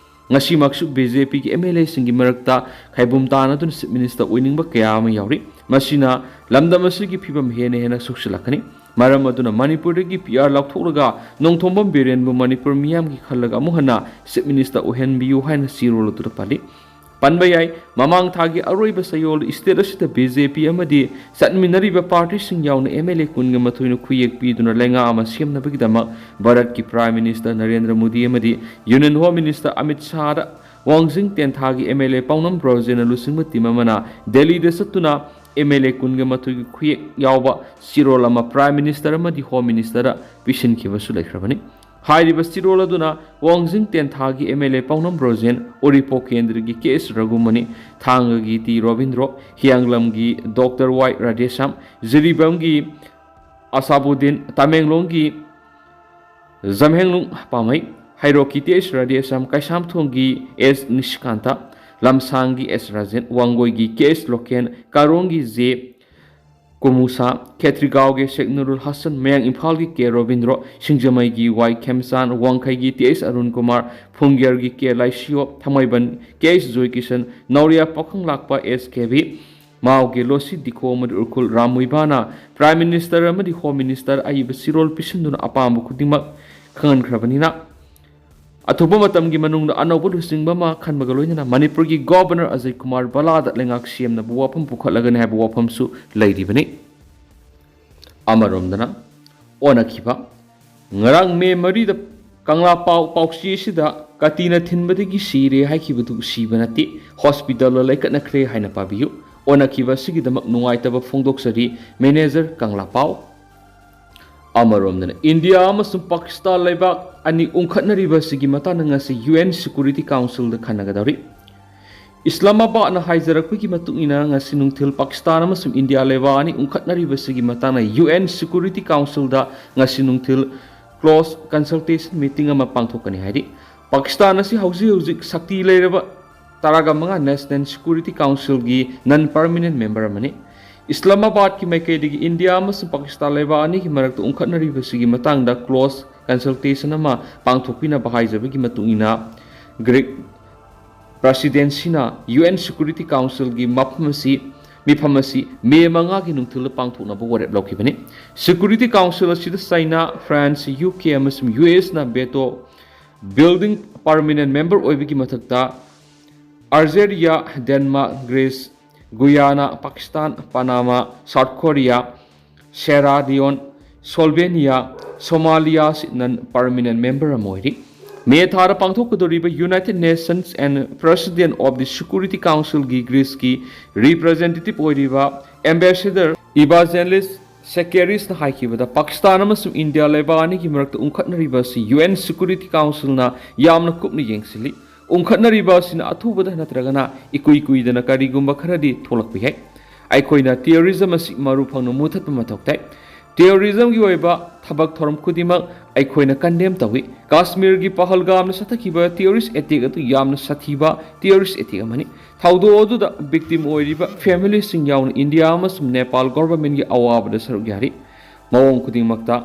ꯉꯁꯤꯃꯛꯁꯨ B J Pꯒꯤ M L Aꯁꯤꯡꯒꯤ ꯃꯔꯛꯇ ꯈꯥꯏꯕꯨꯝ ꯇꯥꯅꯗꯨꯅ Chief Minister ꯑꯣꯏꯅꯤꯡꯕ ꯀꯌꯥ ꯑꯃ ꯌꯥꯎꯔꯤ꯫ ꯃꯁꯤꯅ ꯂꯝꯗꯝ ꯑꯁꯤꯒꯤ ꯐꯤꯕꯝ ꯍꯦꯟꯅ ꯍꯦꯟꯅ ꯁꯣꯛꯆꯤꯜꯂꯛꯀꯅꯤ꯫ ꯃꯔꯝ ꯑꯗꯨꯅ ꯃꯅꯤꯄꯨꯔꯗꯒꯤ P R ꯂꯧꯊꯣꯛꯂꯒ ꯅꯣꯡꯊꯣꯝꯕꯝ ꯕꯤꯔꯦꯟꯕꯨ ꯃꯅꯤꯄꯨꯔ ꯃꯤꯌꯥꯝꯒꯤ ꯈꯜꯂꯒ ꯑꯃꯨꯛ ꯍꯟꯅ Chief Minister ꯑꯣꯏꯍꯟꯕꯤꯌꯨ ꯍꯥꯏꯅ ꯆꯦꯔꯣꯜ ꯑꯗꯨꯗ ꯄꯜꯂꯤ꯫ ꯄꯟꯕ ꯌꯥꯏ, ꯃꯃꯥꯡ ꯊꯥꯒꯤ ꯑꯔꯣꯏꯕ ꯆꯌꯣꯜ state ꯑꯁꯤꯗ B J P ꯑꯃꯗꯤ ꯆꯠꯃꯤꯟꯅꯔꯤꯕ partyꯁꯤꯡ ꯌꯥꯎꯅ M L A ꯀꯨꯟꯒ ꯃꯥꯊꯣꯏꯅ ꯈꯨꯌꯦꯛ ꯄꯤꯗꯨꯅ ꯂꯩꯉꯥꯛ ꯑꯃ ꯁꯦꯝꯅꯕꯒꯤꯗꯃꯛ ꯚꯥꯔꯠꯀꯤ Prime Minister ꯅꯔꯦꯟꯗ꯭ꯔ ꯃꯣꯗꯤ ꯑꯃꯗꯤ Union Home Minister ꯑꯃꯤꯠ ꯁꯥꯍꯗ ꯋꯥꯡꯖꯤꯡ ꯇꯦꯟꯊꯥꯒꯤ M L A ꯄꯥꯎꯅꯝ ꯕ꯭ꯔꯣꯖꯦꯟꯅ ꯂꯨꯆꯤꯡꯕ team ꯑꯃꯅ ꯗꯦꯜꯂꯤꯗ ꯆꯠꯇꯨꯅ M L A ꯀꯨꯟꯒ ꯃꯥꯊꯣꯏꯒꯤ ꯈꯨꯌꯦꯛ ꯌꯥꯎꯕ ꯆꯦꯔꯣꯜ ꯑꯃ Prime Minister ꯑꯃꯗꯤ Home Ministerꯗ ꯄꯤꯁꯤꯟꯈꯤꯕꯁꯨ ꯂꯩꯈ꯭ꯔꯕꯅꯤ꯫ ꯍꯥꯏꯔꯤꯕ ꯆꯦꯔꯣꯜ ꯑꯗꯨꯅ ꯋꯥꯡꯖꯤꯡ ꯇꯦꯟꯊꯥꯒꯤ M L A ꯄꯥꯎꯅꯝ ꯕ꯭ꯔꯣꯖꯦꯟ, ꯎꯔꯤꯄꯣꯛ ꯀꯦꯟꯗ꯭ꯔꯒꯤ K S ꯔꯘꯨꯃꯅꯤ, ꯊꯥꯡꯒꯒꯤ ꯇꯤ ꯔꯣꯕꯤꯟꯗ꯭ꯔꯣ, ꯍꯤꯌꯥꯡꯂꯝꯒꯤ Doctor Y ꯔꯥꯙꯦꯁ꯭ꯌꯥꯝ, ꯖꯤꯔꯤꯕꯥꯝꯒꯤ ꯑꯁꯥꯕꯨꯗꯤꯟ, ꯇꯃꯦꯡꯂꯣꯡꯒꯤ ꯖꯝꯍꯦꯡꯂꯨꯡ ꯄꯥꯃꯩ, ꯍꯩꯔꯣꯛꯀꯤ T H ꯔꯥꯙꯦꯁ꯭ꯌꯥꯝ, ꯀꯩꯁꯥꯝꯊꯣꯡꯒꯤ S ꯅꯤꯁꯤꯀꯥꯟꯇ, ꯂꯝꯁꯥꯡꯒꯤ ꯑꯦꯁ ꯔꯥꯖꯦꯟ, ꯋꯥꯡꯒꯣꯏꯒꯤ ꯀꯦ ꯑꯦꯁ ꯂꯣꯀꯦꯟ, ꯀꯥꯔꯣꯡꯒꯤ ꯖꯦ ꯀꯨꯃꯨꯁꯥ, ꯈꯦꯇ꯭ꯔꯤꯒꯥꯎꯒꯤ ꯁꯦꯛ ꯅꯨꯔꯨꯜ ꯍꯁꯟ, ꯃꯌꯥꯡ ꯏꯝꯐꯥꯜꯒꯤ ꯀꯦ ꯔꯣꯕꯤꯟꯗ꯭ꯔꯣ, ꯁꯤꯡꯖꯃꯩꯒꯤ ꯋꯥꯏ ꯈꯦꯝꯆꯥꯟ, ꯋꯥꯡꯈꯩꯒꯤ ꯇꯤ ꯑꯦꯁ ꯑꯔꯨꯟ ꯀꯨꯃꯥꯔ, ꯐꯨꯡꯒꯦꯔꯒꯤ K Laisiyo, Thangmeiband K S Joykishan, Nauriya Pakhanglakpa S Kebi, ꯃꯥꯎꯒꯤ ꯂꯣꯁꯤ ꯗꯤꯈꯣ ꯑꯃꯗꯤ ꯎꯔꯈꯨꯜ ꯔꯥꯝ ꯃꯨꯏꯕꯥꯅ Prime Minister ꯑꯃꯗꯤ Home Minister ꯑꯏꯕ ꯆꯤꯔꯣꯜ ꯄꯤꯁꯤꯟꯗꯨꯅ ꯑꯄꯥꯝꯕ ꯈꯨꯗꯤꯡꯃꯛ ꯈꯪꯍꯟꯈ꯭ꯔꯕꯅꯤꯅ, ꯑꯊꯨꯕ ꯃꯇꯝꯒꯤ ꯃꯅꯨꯡꯗ ꯑꯅꯧꯕ ꯂꯨꯆꯤꯡꯕ ꯑꯃ ꯈꯟꯕꯒ ꯂꯣꯏꯅꯅ ꯃꯅꯤꯄꯨꯔꯒꯤ Governor ꯑꯖꯌ ꯀꯨꯃꯥꯔ ꯕꯂꯥꯗ ꯂꯩꯉꯥꯛ ꯁꯦꯝꯅꯕ ꯋꯥꯐꯝ ꯄꯨꯈꯠꯂꯒꯅꯤ ꯍꯥꯏꯕ ꯋꯥꯐꯝꯁꯨ ꯂꯩꯔꯤꯕꯅꯤ꯫ ꯑꯃꯔꯣꯝꯗꯅ ꯑꯣꯟꯅꯈꯤꯕ, ꯉꯔꯥꯡ ꯃꯦ ꯃꯔꯤꯗ ꯀꯪꯂꯥ ꯄꯥꯎ ꯄꯥꯎꯆꯦ ꯑꯁꯤꯗ ꯀꯥꯇꯤꯅ ꯊꯤꯟꯕꯗꯒꯤ ꯁꯤꯔꯦ ꯍꯥꯏꯈꯤꯕꯗꯨ ꯁꯤꯕ ꯅꯠꯇꯦ, ꯍꯣꯁꯄꯤꯇꯥꯜꯗ ꯂꯩꯈꯠꯅꯈ꯭ꯔꯦ ꯍꯥꯏꯅ ꯄꯥꯕꯤꯌꯨ꯫ ꯑꯣꯟꯅꯈꯤꯕ ꯑꯁꯤꯒꯤꯗꯃꯛ ꯅꯨꯡꯉꯥꯏꯇꯕ ꯐꯣꯡꯗꯣꯛꯆꯔꯤ, ꯃꯦꯅꯦꯖꯔ ꯀꯪꯂꯥ ꯄꯥꯎ꯫ ꯑꯃꯔꯣꯝꯗꯅ ꯏꯟꯗꯤꯌꯥ ꯑꯃꯁꯨꯡ ꯄꯥꯀꯤꯁꯇꯥꯟ ꯂꯩꯕꯥꯛ ꯑꯅꯤ ꯎꯪꯈꯠꯅꯔꯤꯕ ꯑꯁꯤꯒꯤ ꯃꯇꯥꯡꯗ ꯉꯁꯤ ꯌꯨ ꯑꯦꯟ Security Councilꯗ ꯈꯟꯅꯒꯗꯧꯔꯤ꯫ ꯏꯁꯂꯥꯃꯥꯕꯥꯗꯅ ꯍꯥꯏꯖꯔꯛꯄꯒꯤ ꯃꯇꯨꯡ ꯏꯟꯅ ꯉꯁꯤ ꯅꯨꯡꯊꯤꯜ ꯄꯥꯀꯤꯁꯇꯥꯟ ꯑꯃꯁꯨꯡ ꯏꯟꯗꯤꯌꯥ ꯂꯩꯕꯥꯛ ꯑꯅꯤ ꯎꯪꯈꯠꯅꯔꯤꯕ ꯑꯁꯤꯒꯤ ꯃꯇꯥꯡꯗ ꯌꯨ ꯑꯦꯟ Security Councilꯗ ꯉꯁꯤ ꯅꯨꯡꯊꯤꯜ close consultation meeting ꯑꯃ ꯄꯥꯡꯊꯣꯛꯀꯅꯤ ꯍꯥꯏꯔꯤ꯫ ꯄꯥꯀꯤꯁꯇꯥꯟ ꯑꯁꯤ ꯍꯧꯖꯤꯛ ꯍꯧꯖꯤꯛ ꯁꯛꯇꯤ ꯂꯩꯔꯕ ꯇꯔꯥꯒ ꯃꯉꯥ National Security Councilꯒꯤ non permanent member ꯑꯃꯅꯤ꯫ ꯏꯁꯂꯥꯃꯥꯕꯥꯗꯀꯤ ꯃꯥꯏꯀꯩꯗꯒꯤ ꯏꯟꯗꯤꯌꯥ ꯑꯃꯁꯨꯡ ꯄꯥꯀꯤꯁꯇꯥꯟ ꯂꯩꯕꯥꯛ ꯑꯅꯤꯒꯤ ꯃꯔꯛꯇ ꯎꯪꯈꯠꯅꯔꯤꯕꯁꯤꯒꯤ ꯃꯇꯥꯡꯗ close consultation ꯑꯃ ꯄꯥꯡꯊꯣꯛꯄꯤꯅꯕ ꯍꯥꯏꯖꯕꯒꯤ ꯃꯇꯨꯡ ꯏꯟꯅ, ꯒ꯭ꯔꯤꯛ ꯄ꯭ꯔꯁꯤꯗꯦꯟꯁꯤꯅ ꯌꯨ ꯑꯦꯟ Security Councilꯒꯤ ꯃꯐꯝ ꯑꯁꯤ, ꯃꯤꯐꯝ ꯑꯁꯤ ꯃꯦ ꯃꯉꯥꯒꯤ ꯅꯨꯡꯊꯤꯜꯗ ꯄꯥꯡꯊꯣꯛꯅꯕ ꯋꯥꯔꯦꯞ ꯂꯧꯈꯤꯕꯅꯤ꯫ Security Council ꯑꯁꯤꯗ ꯆꯩꯅꯥ, ꯐ꯭ꯔꯥꯟꯁ, ꯌꯨ ꯀꯦ ꯑꯃꯁꯨꯡ ꯌꯨ ꯑꯦꯁꯅ veto, building permanent member ꯑꯣꯏꯕꯒꯤ ꯃꯊꯛꯇ, Algeria, Denmark, Greece, Guyana, Pakistan, Panama, South Korea, Sierra Leone, Slovenia, Somalia ꯑꯁꯤ non permanent member ꯑꯃ ꯑꯣꯏꯔꯤ꯫ ꯃꯦ ꯊꯥꯗ ꯄꯥꯡꯊꯣꯛꯀꯗꯧꯔꯤꯕ United Nations and President of the Security Councilꯒꯤ ꯒ꯭ꯔꯤꯁꯀꯤ representative ꯑꯣꯏꯔꯤꯕ Ambassador Evangelos Sakaris ꯍꯥꯏꯈꯤꯕꯗ, ꯄꯥꯀꯤꯁꯇꯥꯟ ꯑꯃꯁꯨꯡ ꯏꯟꯗꯤꯌꯥ ꯂꯩꯕꯥꯛ ꯑꯅꯤꯒꯤ ꯃꯔꯛꯇ ꯎꯪꯈꯠꯅꯔꯤꯕ ꯑꯁꯤ ꯌꯨ ꯑꯦꯟ Security Councilꯅ ꯌꯥꯝꯅ ꯀꯨꯞꯅ ꯌꯦꯡꯁꯤꯜꯂꯤ꯫ ꯎꯪꯈꯠꯅꯔꯤꯕ ꯑꯁꯤꯅ ꯑꯊꯨꯕꯗ ꯅꯠꯇ꯭ꯔꯒꯅ ꯏꯀꯨꯏ ꯀꯨꯏꯗꯅ ꯀꯔꯤꯒꯨꯝꯕ ꯈꯔꯗꯤ ꯊꯣꯛꯂꯛꯄ ꯌꯥꯏ꯫ ꯑꯩꯈꯣꯏꯅ terrorism ꯑꯁꯤ ꯃꯔꯨ ꯐꯪꯅ ꯃꯨꯊꯠꯄ ꯃꯊꯧ ꯇꯥꯏ꯫ ꯇꯦꯔꯣꯔꯤꯖꯝꯒꯤ ꯑꯣꯏꯕ ꯊꯕꯛ ꯊꯧꯔꯝ ꯈꯨꯗꯤꯡꯃꯛ ꯑꯩꯈꯣꯏꯅ ꯀꯟꯗꯦꯝ ꯇꯧꯏ꯫ ꯀꯥꯁꯃꯤꯔꯒꯤ ꯄꯍꯜꯒꯥꯝꯗ ꯆꯠꯊꯈꯤꯕ ꯇꯦꯔꯣꯔꯤꯁ ꯑꯦꯇꯦꯛ ꯑꯗꯨ ꯌꯥꯝꯅ ꯁꯥꯊꯤꯕ ꯇꯦꯔꯣꯔꯤꯁ ꯑꯦꯇꯦꯛ ꯑꯃꯅꯤ꯫ ꯊꯧꯗꯣꯛ ꯑꯗꯨꯗ ꯚꯤꯛꯇꯤꯝ ꯑꯣꯏꯔꯤꯕ ꯐꯦꯃꯤꯂꯤꯁꯤꯡ ꯌꯥꯎꯅ ꯏꯟꯗꯤꯌꯥ ꯑꯃꯁꯨꯡ ꯅꯦꯄꯥꯜ ꯒꯣꯚꯔꯟꯃꯦꯟꯒꯤ ꯑꯋꯥꯕꯗ ꯁꯔꯨꯛ ꯌꯥꯔꯤ꯫ ꯃꯑꯣꯡ ꯈꯨꯗꯤꯡꯃꯛꯇ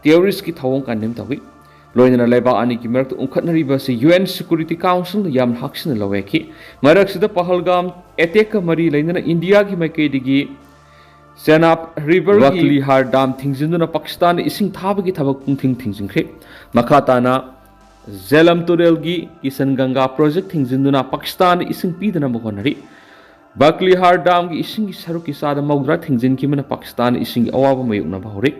ꯇꯦꯔꯣꯔꯤꯁꯀꯤ ꯊꯧꯑꯣꯡ ꯀꯟꯗꯦꯝ ꯇꯧꯏ꯫ ꯂꯣꯏꯅꯅ ꯂꯩꯕꯥꯛ ꯑꯅꯤꯒꯤ ꯃꯔꯛꯇ ꯎꯪꯈꯠꯅꯔꯤꯕ ꯑꯁꯤ ꯌꯨ ꯑꯦꯟ ꯁꯦꯀ꯭ꯌꯨꯔꯤꯇꯤ ꯀꯥꯎꯟꯁꯤꯜꯅ ꯌꯥꯝꯅ ꯍꯥꯛꯁꯤꯟꯅ ꯂꯧꯋꯦ ꯍꯥꯏꯈꯤ꯫ ꯃꯔꯛꯁꯤꯗ ꯄꯍꯜꯒꯥꯝ ꯑꯦꯇꯦꯛꯀ ꯃꯔꯤ ꯂꯩꯅꯅ ꯏꯟꯗꯤꯌꯥꯒꯤ ꯃꯥꯏꯀꯩꯗꯒꯤ ꯆꯦꯅꯥꯕ ꯔꯤꯚꯔꯒꯤ ꯕꯛꯂꯤꯍꯥꯔ ꯗꯥꯝ ꯊꯤꯡꯖꯤꯟꯗꯨꯅ ꯄꯥꯀꯤꯁꯇꯥꯟꯗ ꯏꯁꯤꯡ ꯊꯥꯕꯒꯤ ꯊꯕꯛ ꯄꯨꯡꯊꯤꯡ ꯊꯤꯡꯖꯤꯟꯈ꯭ꯔꯦ꯫ ꯃꯈꯥ ꯇꯥꯅ ꯖꯦꯂꯝ ꯇꯨꯔꯦꯜꯒꯤ ꯀꯤꯁꯟ ꯒꯪꯒꯥ ꯄ꯭ꯔꯣꯖꯦꯛ ꯊꯤꯡꯖꯤꯟꯗꯨꯅ ꯄꯥꯀꯤꯁꯇꯥꯟꯗ ꯏꯁꯤꯡ ꯄꯤꯗꯅꯕ ꯍꯣꯠꯅꯔꯤ꯫ ꯕꯛꯂꯤꯍꯥꯔ ꯗꯥꯝꯒꯤ ꯏꯁꯤꯡꯒꯤ ꯁꯔꯨꯛꯀꯤ ꯆꯥꯗ ꯃꯧꯗ꯭ꯔꯥ ꯊꯤꯡꯖꯤꯟꯈꯤꯕꯅ ꯄꯥꯀꯤꯁꯇꯥꯟꯗ ꯏꯁꯤꯡꯒꯤ ꯑꯋꯥꯕ ꯃꯥꯌꯣꯛꯅꯕ ꯍꯧꯔꯤ꯫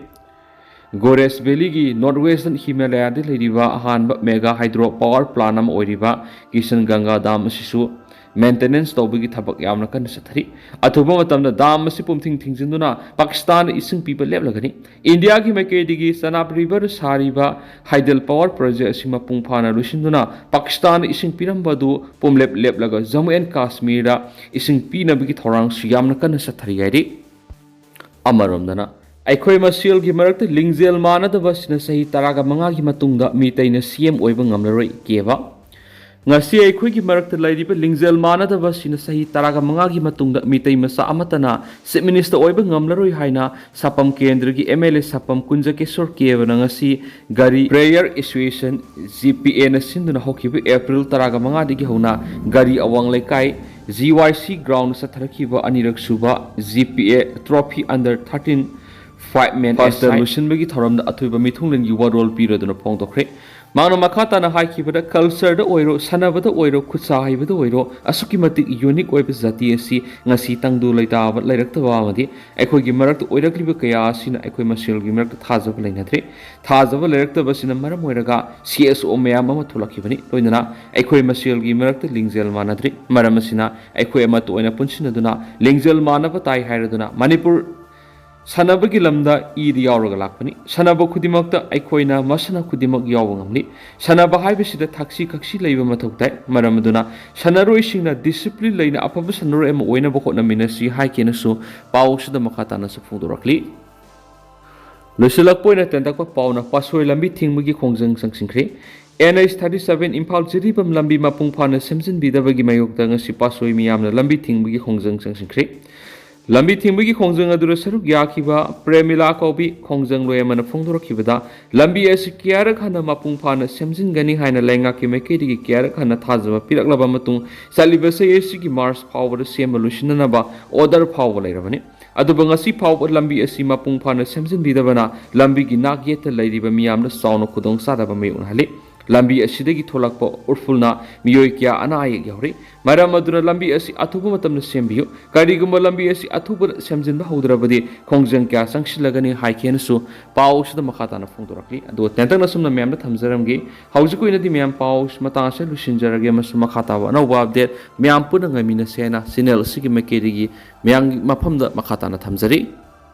ꯒꯣꯔꯦꯁ ꯚꯦꯂꯤꯒꯤ ꯅꯣꯔꯠ ꯋꯦꯁꯇꯔꯟ ꯍꯤꯃꯥꯂꯌꯥꯗ ꯂꯩꯔꯤꯕ ꯑꯍꯥꯟꯕ ꯃꯦꯒꯥ ꯍꯥꯏꯗ꯭ꯔꯣ ꯄꯥꯋꯔ ꯄ꯭ꯂꯥꯟ ꯑꯃ ꯑꯣꯏꯔꯤꯕ ꯀꯤꯁꯟ ꯒꯪꯒꯥ ꯗꯥꯝ ꯑꯁꯤꯁꯨ ꯃꯦꯟꯇꯦꯅꯦꯟꯁ ꯇꯧꯕꯒꯤ ꯊꯕꯛ ꯌꯥꯝꯅ ꯀꯟꯅ ꯆꯠꯊꯔꯤ꯫ ꯑꯊꯨꯕ ꯃꯇꯝꯗ ꯗꯥꯝ ꯑꯁꯤ ꯄꯨꯝꯊꯤꯡ ꯊꯤꯡꯖꯤꯟꯗꯨꯅ ꯄꯥꯀꯤꯁꯇꯥꯟꯗ ꯏꯁꯤꯡ ꯄꯤꯕ ꯂꯦꯞꯂꯒꯅꯤ꯫ ꯏꯟꯗꯤꯌꯥꯒꯤ ꯃꯥꯏꯀꯩꯗꯒꯤ ꯆꯅꯥꯕ ꯔꯤꯚꯔ ꯁꯥꯔꯤꯕ ꯍꯥꯏꯗꯜ ꯄꯥꯋꯔ ꯄ꯭ꯔꯣꯖꯦꯛ ꯑꯁꯤ ꯃꯄꯨꯡ ꯐꯥꯅ ꯂꯣꯏꯁꯤꯟꯗꯨꯅ ꯄꯥꯀꯤꯁꯇꯥꯟꯗ ꯏꯁꯤꯡ ꯄꯤꯔꯝꯕ ꯑꯗꯨ ꯄꯨꯝꯂꯦꯞ ꯂꯦꯞꯂꯒ ꯖꯝꯃꯨ ꯑꯦꯟ ꯀꯥꯁꯃꯤꯔꯗ ꯏꯁꯤꯡ ꯄꯤꯅꯕꯒꯤ ꯊꯧꯔꯥꯡꯁꯨ ꯌꯥꯝꯅ ꯀꯟꯅ ꯆꯠꯊꯔꯤ ꯍꯥꯏꯔꯤ꯫ ꯑꯃꯔꯣꯝꯗꯅ ꯑꯩꯈꯣꯏ ꯃꯁꯦꯜꯒꯤ ꯃꯔꯛꯇ ꯂꯤꯡꯖꯦꯜ ꯃꯥꯟꯅꯗꯕ ꯑꯁꯤꯅ ꯆꯍꯤ ꯇꯔꯥꯒ ꯃꯉꯥꯒꯤ ꯃꯇꯨꯡꯗ ꯃꯤꯇꯩꯅ ꯁꯤ ꯑꯦꯝ ꯑꯣꯏꯕ ꯉꯝꯂꯔꯣꯏ ꯀꯦꯕ꯫ ꯉꯁꯤ ꯑꯩꯈꯣꯏꯒꯤ ꯃꯔꯛꯇ ꯂꯩꯔꯤꯕ ꯂꯤꯡꯖꯦꯜ ꯃꯥꯟꯅꯗꯕ ꯑꯁꯤꯅ ꯆꯍꯤ ꯇꯔꯥꯒ ꯃꯉꯥꯒꯤ ꯃꯇꯨꯡꯗ ꯃꯤꯇꯩ ꯃꯆꯥ ꯑꯃꯠꯇꯅ ꯆꯤꯐ ꯃꯤꯅꯤꯁꯇꯔ ꯑꯣꯏꯕ ꯉꯝꯂꯔꯣꯏ ꯍꯥꯏꯅ ꯁꯥꯄꯝ ꯀꯦꯟꯗ꯭ꯔꯒꯤ ꯑꯦꯝ ꯑꯦꯜ ꯑꯦ ꯁꯥꯄꯝ ꯀꯨꯟꯖꯀꯦꯁꯣꯔ ꯀꯦꯕꯅ ꯉꯁꯤ ꯒꯥꯔꯤ ꯄ꯭ꯔꯦꯌꯔ ꯑꯦꯁꯣꯁꯤꯌꯦꯁꯟ, ꯖꯤ ꯄꯤ ꯑꯦꯅ ꯁꯤꯟꯗꯨꯅ ꯍꯧꯈꯤꯕ ꯑꯦꯄ꯭ꯔꯤꯜ ꯇꯔꯥꯒ ꯃꯉꯥꯗꯒꯤ ꯍꯧꯅ ꯒꯥꯔꯤ ꯑꯋꯥꯡ ꯂꯩꯀꯥꯏ, ꯖꯤ ꯋꯥꯏ ꯁꯤ ꯒ꯭ꯔꯥꯎꯟꯗ ꯆꯠꯊꯔꯛꯈꯤꯕ ꯑꯅꯤꯔꯛ ꯁꯨꯕ G P A trophy under thirteen five men ꯐꯥꯁꯇ ꯂꯣꯏꯁꯤꯟꯕꯒꯤ ꯊꯧꯔꯝꯗ ꯑꯊꯣꯏꯕ ꯃꯤꯊꯨꯡꯂꯦꯟꯒꯤ ꯋꯥꯔꯣꯜ ꯄꯤꯔꯗꯨꯅ ꯐꯣꯡꯗꯣꯛꯈ꯭ꯔꯦ꯫ ꯃꯍꯥꯛꯅ ꯃꯈꯥ ꯇꯥꯅ ꯍꯥꯏꯈꯤꯕꯗ, ꯀꯜꯆꯔꯗ ꯑꯣꯏꯔꯣ, ꯁꯥꯟꯅꯕꯗ ꯑꯣꯏꯔꯣ, ꯈꯨꯠꯁꯥ ꯍꯩꯕꯗ ꯑꯣꯏꯔꯣ, ꯑꯁꯨꯛꯀꯤ ꯃꯇꯤꯛ ꯌꯨꯅꯤꯛ ꯑꯣꯏꯕ ꯖꯥꯇꯤ ꯑꯁꯤ ꯉꯁꯤ ꯇꯪꯗꯨ ꯂꯩꯇꯥꯕ ꯂꯩꯔꯛꯇꯕ ꯑꯃꯗꯤ ꯑꯩꯈꯣꯏꯒꯤ ꯃꯔꯛꯇ ꯑꯣꯏꯔꯛꯂꯤꯕ ꯀꯌꯥ ꯑꯁꯤꯅ ꯑꯩꯈꯣꯏ ꯃꯁꯦꯜꯒꯤ ꯃꯔꯛꯇ ꯊꯥꯖꯕ ꯂꯩꯅꯗ꯭ꯔꯦ꯫ ꯊꯥꯖꯕ ꯂꯩꯔꯛꯇꯕꯁꯤꯅ ꯃꯔꯝ ꯑꯣꯏꯔꯒ ꯁꯤ ꯑꯦꯁ ꯑꯣ ꯃꯌꯥꯝ ꯑꯃ ꯊꯣꯛꯂꯛꯈꯤꯕꯅꯤ꯫ ꯂꯣꯏꯅꯅ ꯑꯩꯈꯣꯏ ꯃꯁꯦꯜꯒꯤ ꯃꯔꯛꯇ ꯂꯤꯡꯖꯦꯜ ꯃꯥꯟꯅꯗ꯭ꯔꯤ꯫ ꯃꯔꯝ ꯑꯁꯤꯅ ꯑꯩꯈꯣꯏ ꯑꯃꯠꯇ ꯑꯣꯏꯅ ꯄꯨꯟꯁꯤꯟꯅꯗꯨꯅ ꯂꯤꯡꯖꯦꯜ ꯃꯥꯟꯅꯕ ꯇꯥꯏ ꯍꯥꯏꯔꯗꯨꯅ ꯃꯅꯤꯄꯨꯔ ꯁꯥꯟꯅꯕꯒꯤ ꯂꯝꯗ ꯏꯗ ꯌꯥꯎꯔꯒ ꯂꯥꯛꯄꯅꯤ꯫ ꯁꯥꯟꯅꯕ ꯈꯨꯗꯤꯡꯃꯛꯇ ꯑꯩꯈꯣꯏꯅ ꯃꯁꯥꯟꯅ ꯈꯨꯗꯤꯡꯃꯛ ꯌꯥꯎꯕ ꯉꯝꯂꯤ꯫ ꯁꯥꯟꯅꯕ ꯍꯥꯏꯕꯁꯤꯗ ꯊꯛꯁꯤ ꯈꯛꯁꯤ ꯂꯩꯕ ꯃꯊꯧ ꯇꯥꯏ꯫ ꯃꯔꯝ ꯑꯗꯨꯅ ꯁꯥꯟꯅꯔꯣꯏꯁꯤꯡꯅ ꯗꯤꯁꯤꯄ꯭ꯂꯤꯟ ꯂꯩꯅ ꯑꯐꯕ ꯁꯥꯟꯅꯔꯣꯏ ꯑꯃ ꯑꯣꯏꯅꯕ ꯍꯣꯠꯅꯃꯤꯟꯅꯁꯤ ꯍꯥꯏꯈꯤꯅꯁꯨ ꯄꯥꯎꯁꯤꯗ ꯃꯈꯥ ꯇꯥꯅꯁꯨ ꯐꯣꯡꯗꯣꯔꯛꯂꯤ꯫ ꯂꯣꯏꯁꯤꯜꯂꯛꯄ ꯑꯣꯏꯅ ꯇꯦꯟꯇꯛꯄ ꯄꯥꯎꯅ ꯄꯥꯠꯁꯣꯏ ꯂꯝꯕꯤ ꯊꯤꯡꯕꯒꯤ ꯈꯣꯡꯖꯪ ꯆꯪꯁꯤꯟꯈ꯭ꯔꯦ꯫ N H thirty seven Imphal Jiribam ꯂꯝꯕꯤ ꯃꯄꯨꯡ ꯐꯥꯅ ꯁꯦꯝꯖꯤꯟꯕꯤꯗꯕꯒꯤ ꯃꯥꯌꯣꯛꯇ ꯉꯁꯤ ꯄꯥꯠꯁꯣꯏ ꯃꯤꯌꯥꯝꯅ ꯂꯝꯕꯤ ꯊꯤꯡꯕꯒꯤ ꯈꯣꯡꯖꯪ ꯆꯪꯁꯤꯟꯈ꯭ꯔꯦ꯫ ꯂꯝꯕꯤ ꯊꯤꯡꯕꯒꯤ ꯈꯣꯡꯖꯪ ꯑꯗꯨꯗ ꯁꯔꯨꯛ ꯌꯥꯈꯤꯕ ꯄ꯭ꯔꯦꯃꯤꯂꯥ ꯀꯧꯕꯤ ꯈꯣꯡꯖꯪꯂꯣꯏ ꯑꯃꯅ ꯐꯣꯡꯗꯣꯔꯛꯈꯤꯕꯗ, ꯂꯝꯕꯤ ꯑꯁꯤ ꯀꯌꯥꯔꯛ ꯍꯟꯅ ꯃꯄꯨꯡ ꯐꯥꯅ ꯁꯦꯝꯖꯤꯟꯒꯅꯤ ꯍꯥꯏꯅ ꯂꯩꯉꯥꯛꯀꯤ ꯃꯥꯏꯀꯩꯗꯒꯤ ꯀꯌꯥꯔꯛ ꯍꯟꯅ ꯊꯥꯖꯕ ꯄꯤꯔꯛꯂꯕ ꯃꯇꯨꯡ, ꯆꯠꯂꯤꯕ ꯆꯍꯤ ꯑꯁꯤꯒꯤ ꯃꯥꯔꯆ ꯐꯥꯎꯕꯗ ꯁꯦꯝꯕ ꯂꯣꯏꯁꯤꯟꯅꯅꯕ ꯑꯣꯔꯗꯔ ꯐꯥꯎꯕ ꯂꯩꯔꯕꯅꯤ꯫ ꯑꯗꯨꯕꯨ ꯉꯁꯤ ꯐꯥꯎꯕ ꯂꯝꯕꯤ ꯑꯁꯤ ꯃꯄꯨꯡ ꯐꯥꯅ ꯁꯦꯝꯖꯤꯟꯕꯤꯗꯕꯅ ꯂꯝꯕꯤꯒꯤ ꯅꯥꯛ ꯌꯦꯠꯇ ꯂꯩꯔꯤꯕ ꯃꯤꯌꯥꯝꯗ ꯆꯥꯎꯅ ꯈꯨꯗꯣꯡꯆꯥꯗꯕ ꯃꯥꯌꯣꯛꯅꯍꯜꯂꯤ꯫ ꯂꯝꯕꯤ ꯑꯁꯤꯗꯒꯤ ꯊꯣꯛꯂꯛꯄ ꯎꯐꯨꯜꯅ ꯃꯤꯑꯣꯏ ꯀꯌꯥ ꯑꯅꯥ ꯑꯌꯦꯛ ꯌꯥꯎꯔꯤ꯫ ꯃꯔꯝ ꯑꯗꯨꯅ ꯂꯝꯕꯤ ꯑꯁꯤ ꯑꯊꯨꯕ ꯃꯇꯝꯗ ꯁꯦꯝꯕꯤꯌꯨ꯫ ꯀꯔꯤꯒꯨꯝꯕ ꯂꯝꯕꯤ ꯑꯁꯤ ꯑꯊꯨꯕꯗ ꯁꯦꯝꯖꯤꯟꯕ ꯍꯧꯗ꯭ꯔꯕꯗꯤ ꯈꯣꯡꯖꯪ ꯀꯌꯥ ꯆꯪꯁꯤꯜꯂꯒꯅꯤ ꯍꯥꯏꯈꯤꯅꯁꯨ ꯄꯥꯎ ꯑꯁꯤꯗ ꯃꯈꯥ ꯇꯥꯅ ꯐꯣꯡꯗꯣꯔꯛꯂꯤ꯫ ꯑꯗꯨꯒ ꯇꯦꯟꯇꯛꯅ ꯑꯁꯨꯝꯅ ꯃꯌꯥꯝꯗ ꯊꯝꯖꯔꯝꯒꯦ꯫ ꯍꯧꯖꯤꯛꯀꯤ ꯑꯣꯏꯅꯗꯤ ꯃꯌꯥꯝ ꯄꯥꯎ ꯃꯇꯥꯡ ꯑꯁꯤꯗ ꯂꯣꯏꯁꯤꯟꯖꯔꯒꯦ ꯑꯃꯁꯨꯡ ꯃꯈꯥ ꯇꯥꯕ ꯑꯅꯧꯕ ꯑꯞꯗꯦꯠ ꯃꯌꯥꯝ ꯄꯨꯟꯅ ꯉꯥꯏꯃꯤꯟꯅꯁꯦꯅ ꯆꯦꯅꯦꯜ ꯑꯁꯤꯒꯤ ꯃꯥꯏꯀꯩꯗꯒꯤ ꯃꯌꯥꯝꯒꯤ ꯃꯐꯝꯗ ꯃꯈꯥ ꯇꯥꯅ ꯊꯝꯖꯔꯤ꯫